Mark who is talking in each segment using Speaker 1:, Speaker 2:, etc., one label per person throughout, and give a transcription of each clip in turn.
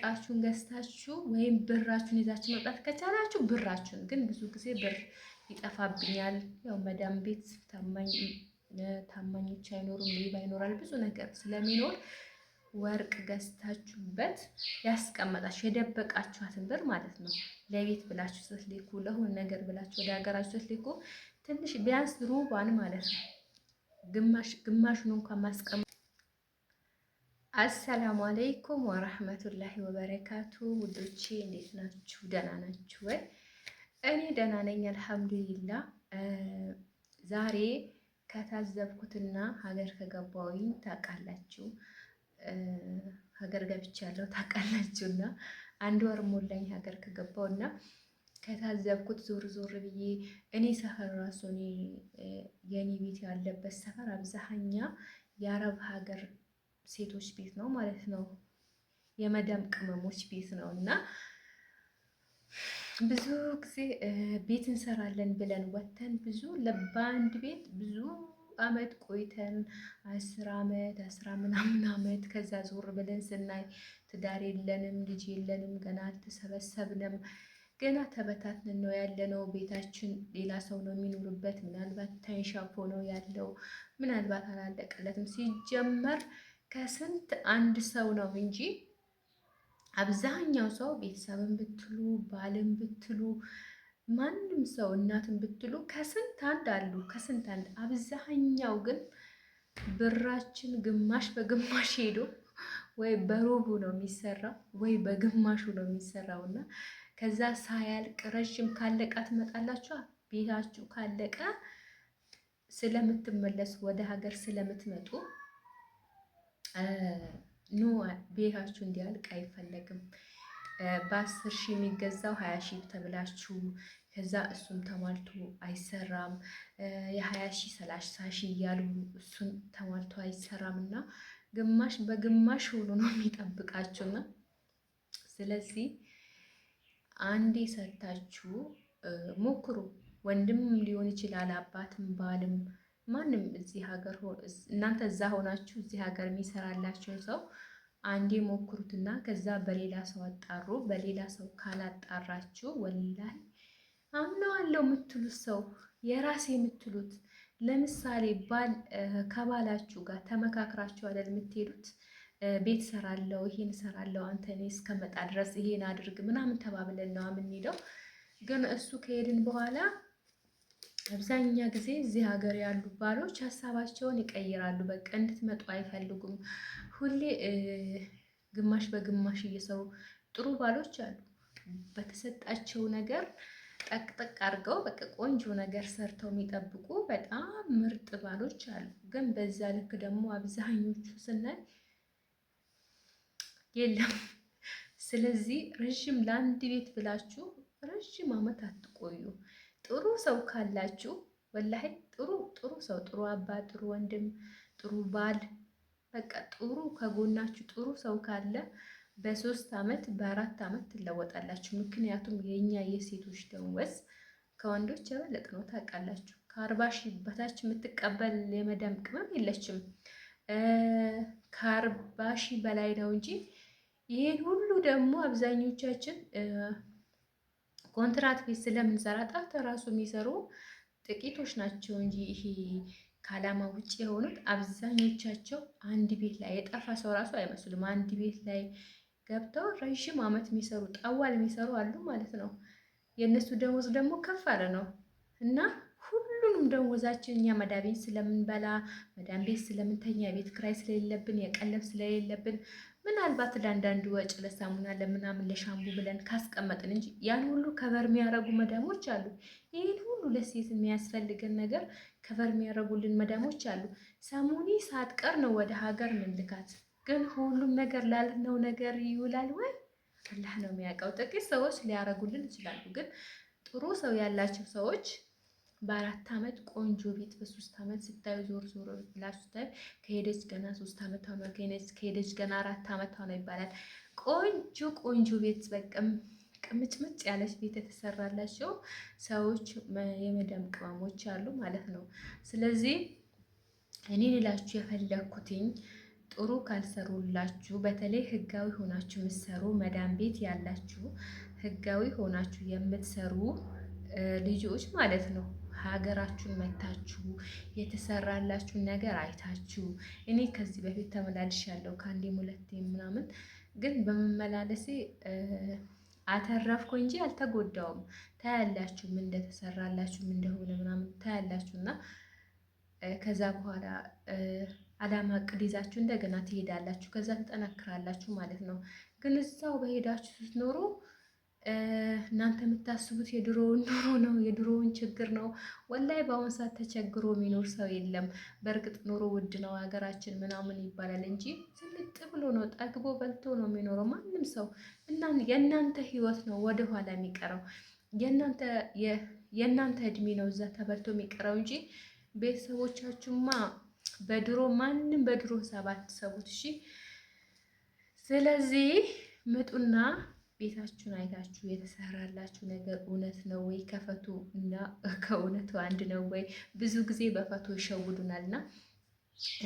Speaker 1: ወርቃችሁን ገዝታችሁ ወይም ብራችሁን ይዛችሁ መምጣት ከቻላችሁ ብራችሁን። ግን ብዙ ጊዜ ብር ይጠፋብኛል። ያው መዳም ቤት ታማኞች አይኖሩም፣ ሌባ ይኖራል፣ ብዙ ነገር ስለሚኖር ወርቅ ገዝታችሁበት ያስቀመጣችሁ የደበቃችኋትን ብር ማለት ነው። ለቤት ብላችሁ ስትልኩ፣ ለሆነ ነገር ብላችሁ ወደ ሀገራችሁ ስትልኩ ትንሽ ቢያንስ ሩቧን ማለት ነው ግማሽ ግማሹን እንኳን ማስቀመጥ። السلام عليكم ورحمة الله وبركاته። ውዶቼ እንዴት ናችሁ? ደህና ናችሁ ወይ? እኔ ደህና ነኝ الحمد لله። ዛሬ ከታዘብኩትና ሀገር ከገባሁኝ ታውቃላችሁ፣ ሀገር ገብቻለሁ ታውቃላችሁና አንድ ወር ሞላኝ ሀገር ከገባሁና ከታዘብኩት ዞር ዞር ብዬ እኔ ሰፈር ራሱ እኔ የኔ ቤት ያለበት ሰፈር አብዛኛ የአረብ ሀገር ሴቶች ቤት ነው ማለት ነው። የመዳም ቅመሞች ቤት ነው። እና ብዙ ጊዜ ቤት እንሰራለን ብለን ወተን ብዙ በአንድ ቤት ብዙ አመት ቆይተን 10 አመት 10 ምናምን አመት ከዛ ዞር ብለን ስናይ ትዳር የለንም፣ ልጅ የለንም፣ ገና አልተሰበሰብንም፣ ገና ተበታትነን ነው ያለነው። ቤታችን ሌላ ሰው ነው የሚኖርበት። ምናልባት ተንሻፎ ነው ያለው፣ ምናልባት አላለቀለትም። ሲጀመር ከስንት አንድ ሰው ነው እንጂ አብዛኛው ሰው ቤተሰብን ብትሉ ባልን ብትሉ ማንም ሰው እናትን ብትሉ ከስንት አንድ አሉ፣ ከስንት አንድ። አብዛኛው ግን ብራችን ግማሽ በግማሽ ሄዶ ወይ በሩቡ ነው የሚሰራው ወይ በግማሹ ነው የሚሰራው። እና ከዛ ሳያልቅ ረዥም ካለቀ ትመጣላችሁ። ቤታችሁ ካለቀ ስለምትመለሱ ወደ ሀገር ስለምትመጡ no፣ ቤታችሁ እንዲያልቅ አይፈለግም። በ10,000 የሚገዛው 20,000 ተብላችሁ ከዛ እሱም ተሟልቶ አይሰራም። የ20,000 30,000 እያሉ እሱን ተሟልቶ አይሰራም። እና ግማሽ በግማሽ ሆኖ ነው የሚጠብቃችሁና ስለዚህ አንዴ ሰርታችሁ ሞክሩ። ወንድም ሊሆን ይችላል፣ አባትም፣ ባልም፣ ማንም እዚህ ሀገር እናንተ እዛ ሆናችሁ እዚህ ሀገር የሚሰራላችሁን ሰው አንዴ ሞክሩትና ከዛ በሌላ ሰው አጣሩ። በሌላ ሰው ካላጣራችሁ والله አምነዋለሁ የምትሉት ሰው የራሴ የምትሉት ለምሳሌ ባል ከባላችሁ ጋር ተመካክራችሁ አይደል የምትሄዱት? ቤት ሰራለው፣ ይሄን ሰራለው፣ አንተ እኔ እስከመጣ ድረስ ይሄን አድርግ ምናምን ተባብለን ነው የምንሄደው። ግን እሱ ከሄድን በኋላ አብዛኛ ጊዜ እዚህ ሀገር ያሉ ባሎች ሀሳባቸውን ይቀይራሉ። በቃ እንድትመጡ አይፈልጉም። ሁሌ ግማሽ በግማሽ እየሰሩ ጥሩ ባሎች አሉ። በተሰጣቸው ነገር ጠቅጠቅ አድርገው በቃ ቆንጆ ነገር ሰርተው የሚጠብቁ በጣም ምርጥ ባሎች አሉ። ግን በዛ ልክ ደግሞ አብዛኞቹ ስናይ የለም። ስለዚህ ረዥም ለአንድ ቤት ብላችሁ ረዥም ዓመት አትቆዩ። ጥሩ ሰው ካላችሁ والله ጥሩ ጥሩ ሰው፣ ጥሩ አባት፣ ጥሩ ወንድም፣ ጥሩ ባል፣ በቃ ጥሩ ከጎናችሁ ጥሩ ሰው ካለ በ3 ዓመት በ4 ዓመት ትለወጣላችሁ። ምክንያቱም የእኛ የሴቶች ደመወዝ ከወንዶች የበለጠ ነው ታውቃላችሁ። ከ40,000 በታች የምትቀበል የመዳም ቅመም የለችም። ከ40,000 በላይ ነው እንጂ ይሄን ሁሉ ደግሞ አብዛኞቻችን ኮንትራት ቤት ስለምንሰራ ጣት ራሱ የሚሰሩ ጥቂቶች ናቸው እንጂ ይሄ ከዓላማ ውጭ የሆኑት አብዛኞቻቸው አንድ ቤት ላይ የጠፋ ሰው ራሱ አይመስሉም። አንድ ቤት ላይ ገብተው ረዥም ዓመት የሚሰሩ ጠዋል የሚሰሩ አሉ ማለት ነው። የእነሱ ደሞዝ ደግሞ ከፍ አለ ነው። እና ሁሉንም ደሞዛችን እኛ መዳም ቤት ስለምንበላ፣ መዳም ቤት ስለምንተኛ፣ የቤት ክራይ ስለሌለብን፣ የቀለብ ስለሌለብን፣ ምናልባት ለአንዳንድ ወጭ ለሳሙና ለምናምን ለሻምቡ ብለን ካስቀመጥን እንጂ ያን ሁሉ cover የሚያደርጉ መዳሞች አሉ። ይህን ሁሉ ለሴት የሚያስፈልገን ነገር cover የሚያደርጉልን መዳሞች አሉ። ሳሙኒ ሳትቀር ነው ወደ ሀገር ምንልካት። ግን ሁሉም ነገር ላልነው ነገር ይውላል ወይ? አላህ ነው የሚያውቀው። ጥቂት ሰዎች ሊያደርጉልን ይችላሉ። ግን ጥሩ ሰው ያላቸው ሰዎች በ4 ዓመት ቆንጆ ቤት፣ በ3 ዓመት ስታዩ ዞር ዞር ብላችሁ ስታዩ ከሄደች ገና 3 ዓመት ሆነ፣ ከሄደች ገና 4 ዓመት ሆነ ይባላል። ቆንጆ ቆንጆ ቤት በቅም ቅምጭምጭ ያለች ቤት የተሰራላቸው ሰዎች የመዳም ቅመሞች አሉ ማለት ነው። ስለዚህ እኔ ልላችሁ የፈለግኩትኝ ጥሩ ካልሰሩላችሁ፣ በተለይ ህጋዊ ሆናችሁ የምትሰሩ፣ መዳም ቤት ያላችሁ ህጋዊ ሆናችሁ የምትሰሩ ልጆች ማለት ነው፣ ሀገራችሁን መታችሁ የተሰራላችሁን ነገር አይታችሁ፣ እኔ ከዚህ በፊት ተመላልሻለሁ ከአንዴም ሁለቴ ምናምን፣ ግን በመመላለሴ አተረፍኩ እንጂ አልተጎዳውም። ታያላችሁ ምን እንደተሰራላችሁ፣ ምን እንደሆነ ምናምን ታያላችሁ። እና ከዛ በኋላ አላማ እቅድ ይዛችሁ እንደገና ትሄዳላችሁ። ከዛ ትጠነክራላችሁ ማለት ነው። ግን እዛው በሄዳችሁ ስትኖሩ እናንተ የምታስቡት የድሮውን ኑሮ ነው፣ የድሮውን ችግር ነው። ወላይ በአሁን ሰዓት ተቸግሮ የሚኖር ሰው የለም። በእርግጥ ኑሮ ውድ ነው ሀገራችን ምናምን ይባላል እንጂ ዝንጥ ብሎ ነው፣ ጠግቦ በልቶ ነው የሚኖረው ማንም ሰው። እና የእናንተ ህይወት ነው ወደኋላ የሚቀረው፣ የእናንተ እድሜ ነው እዛ ተበልቶ የሚቀረው እንጂ ቤተሰቦቻችሁማ በድሮ ማንም በድሮ ሰባት ሰቡት። እሺ፣ ስለዚህ ምጡና ቤታችሁን አይታችሁ የተሰራላችሁ ነገር እውነት ነው ወይ? ከፈቱ እና ከእውነቱ አንድ ነው ወይ? ብዙ ጊዜ በፈቶ ይሸውዱናል።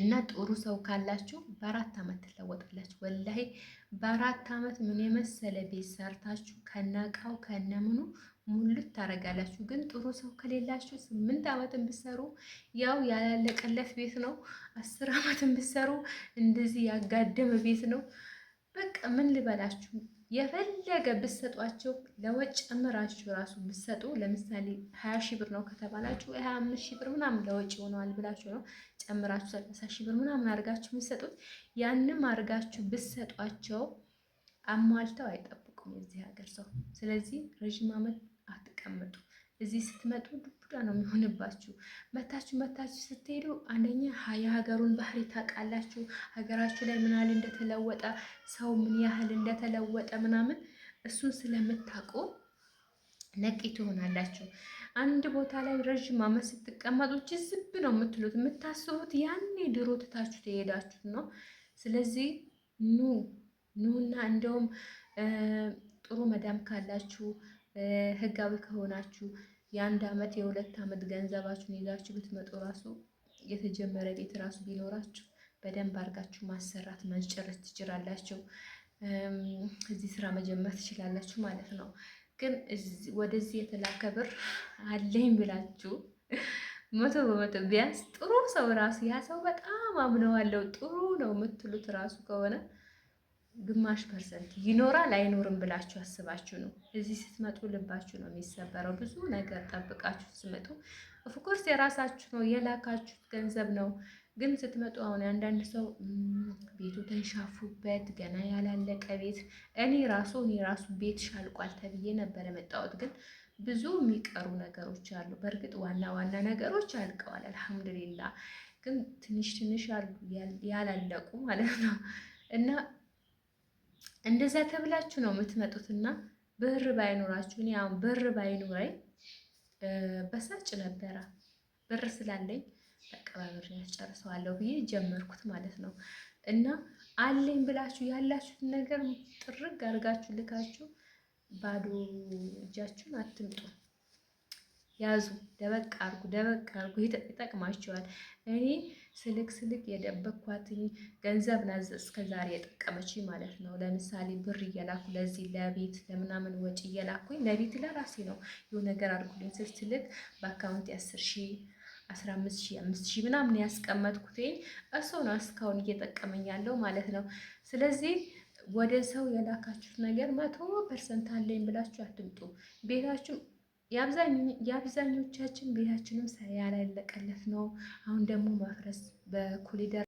Speaker 1: እና ጥሩ ሰው ካላችሁ በ4 ዓመት ትለወጣላችሁ። ወላሂ በ4 ዓመት ምን የመሰለ ቤት ሰርታችሁ ከነቃው ከነምኑ ሙሉት ታደርጋላችሁ። ግን ጥሩ ሰው ከሌላችሁ 8 ዓመትን ብትሰሩ ያው ያላለቀለት ቤት ነው። 10 ዓመትን ብትሰሩ እንደዚህ ያጋደመ ቤት ነው። በቃ ምን ልበላችሁ፣ የፈለገ ብትሰጧቸው ለወጭ ጨምራችሁ ራሱ ብትሰጡ፣ ለምሳሌ 20 ሺህ ብር ነው ከተባላችሁ 25 ሺህ ብር ምናምን ለወጭ ሆነዋል ብላችሁ ነው ጨምራችሁ 30 ሺህ ብር ምናምን አድርጋችሁ የምትሰጡት። ያንም አድርጋችሁ ብትሰጧቸው አሟልተው አይጠብቁም የዚህ ሀገር ሰው። ስለዚህ ረዥም ዓመት አትቀመጡ። እዚህ ስትመጡ ዱብዳ ነው የሚሆንባችሁ። መታችሁ መታችሁ ስትሄዱ አንደኛ የሀገሩን ባህሪ ታውቃላችሁ። ሀገራችሁ ላይ ምን ያህል እንደተለወጠ፣ ሰው ምን ያህል እንደተለወጠ ምናምን እሱን ስለምታውቁ ነቂ ትሆናላችሁ። አንድ ቦታ ላይ ረዥም ዓመት ስትቀመጡ ጅዝብ ነው የምትሉት። የምታስቡት ያኔ ድሮ ትታችሁ ትሄዳችሁት ነው። ስለዚህ ኑ ኑና እንደውም ጥሩ መዳም ካላችሁ፣ ህጋዊ ከሆናችሁ፣ የ1 አመት የ2 አመት ገንዘባችሁን ይዛችሁ ብትመጡ ራሱ የተጀመረ ቤት ራሱ ቢኖራችሁ በደንብ አድርጋችሁ ማሰራት መጨረስ ትችላላችሁ። እዚህ ስራ መጀመር ትችላላችሁ ማለት ነው። ግን ወደዚህ የተላከ ብር አለኝ ብላችሁ 100% ቢያንስ ጥሩ ሰው ራሱ፣ ያ ሰው በጣም አምነዋለሁ ጥሩ ነው የምትሉት ራሱ ከሆነ ግማሽ percent ይኖራል አይኖርም ብላችሁ አስባችሁ ነው። እዚህ ስትመጡ ልባችሁ ነው የሚሰበረው። ብዙ ነገር ጠብቃችሁ ስትመጡ of course የራሳችሁ ነው፣ የላካችሁት ገንዘብ ነው። ግን ስትመጡ አሁን አንዳንድ ሰው ቤቱ ተንሻፉበት ገና ያላለቀ ቤት፣ እኔ ራሱ ቤት ሻልቋል ተብዬ ነበር የመጣሁት። ግን ብዙ የሚቀሩ ነገሮች አሉ። በእርግጥ ዋና ዋና ነገሮች አልቀዋል አልሐምዱሊላ። ግን ትንሽ ትንሽ አሉ ያላለቁ ማለት ነው። እና እንደዛ ተብላችሁ ነው የምትመጡትና ብር ባይኖራችሁ፣ እኔ አሁን ብር ባይኖረኝ በሳጭ ነበረ። ብር ስላለኝ በቃ በብር ያስጨርሰዋለሁ ብዬ ጀመርኩት ማለት ነው። እና አለኝ ብላችሁ ያላችሁትን ነገር ጥርግ አድርጋችሁ ልካችሁ ባዶ እጃችሁን አትምጡ። ያዙ፣ ደበቅ አርጉ፣ ደበቅ አርጉ፣ ይጠቅማቸዋል። እኔ ስልክ ስልክ የደበቅኳትኝ ገንዘብ ናት እስከ ዛሬ የጠቀመች ማለት ነው። ለምሳሌ ብር እየላኩ ለዚህ ለቤት ለምናምን ወጪ እየላኩኝ፣ ለቤት ለራሴ ነው፣ የሆነ ነገር አድርጉልኝ ስል ስልክ በ account 10,000፣ 15,000፣ 5,000 ምናምን ያስቀመጥኩትኝ እሱ ነው እስካሁን እየጠቀመኝ ያለው ማለት ነው። ስለዚህ ወደ ሰው የላካችሁት ነገር 100% አለኝ ብላችሁ አትምጡ። ቤታችሁ የአብዛኞቻችን ቤታችንም ያላለቀለት ነው። አሁን ደግሞ መፍረስ በኮሊደር